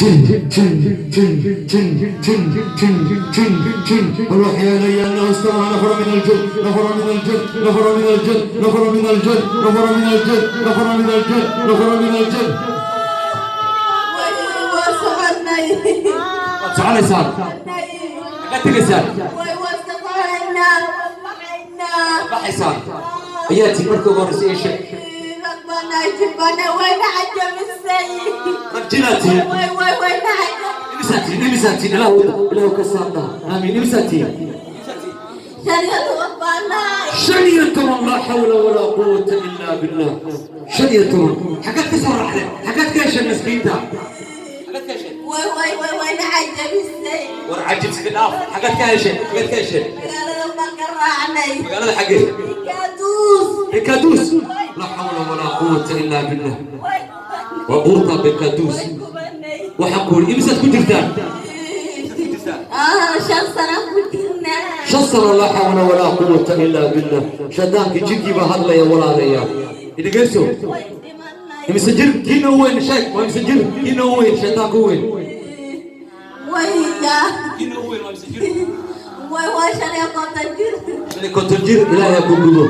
Jin, jin, jin, jin, jin, jin, jin, jin. روح يا الله. نفر من الجن، نفر من الجن، نفر من الجن، نفر من الجن، نفر من الجن، نفر من الجن، نفر من الجن. Waa soconay. Waad soconaysaan? Xaggaad tegaysaan? Way soconaynaa, waa baxaynaa. Baxaysaan? Ayaa tii marka ugu horreysay ii sheeg. Rag baanaa, jin baanaa, wayna cajabisay. Rag jinaa tihiin? Way wayna cajabisay. Imisaa tihiin? Imisaa tihiin? Ilaahu, Ilaahu ka saarta. Aamiin. Imisaa tihiin? 15 baanaa. 15. Laa xawla walaa quwata illaa billah. 15. Xaggaad ka soo raacdeen? Xaggaad ka hesheen miskiinta? Xaggaad ka hesheen? Way wayna cajabisay. War cajibska dhaaf. Xaggaad ka hesheen? Xaggaad ka hesheen? Magaalada baan ka raacnay. Magaalada xaggee? Bikaaduus. Bekaduus. Laa xawla walaa quwata illaa billah. Way Waa buurta Bekaduus. Way gubanay. Waxaan ku yidhi, imisaad ku jirtaan? Ah, 5 sano ku jirnaa. 5 sano. Laa xawla walaa quwata illaa billah. Shaytaankii, jinkii baa hadlaya. Walaalayaa, idhegeyso. Way dhimanay. Imise jir kiina u weyn? Sheeg, waa imise jir kiina u weyn, shaytaanka u weyn? Wayga. Kiina u weyn waa imise jir? Way waa 55 jir. 55 jir. Ilaahay ha ku gudo.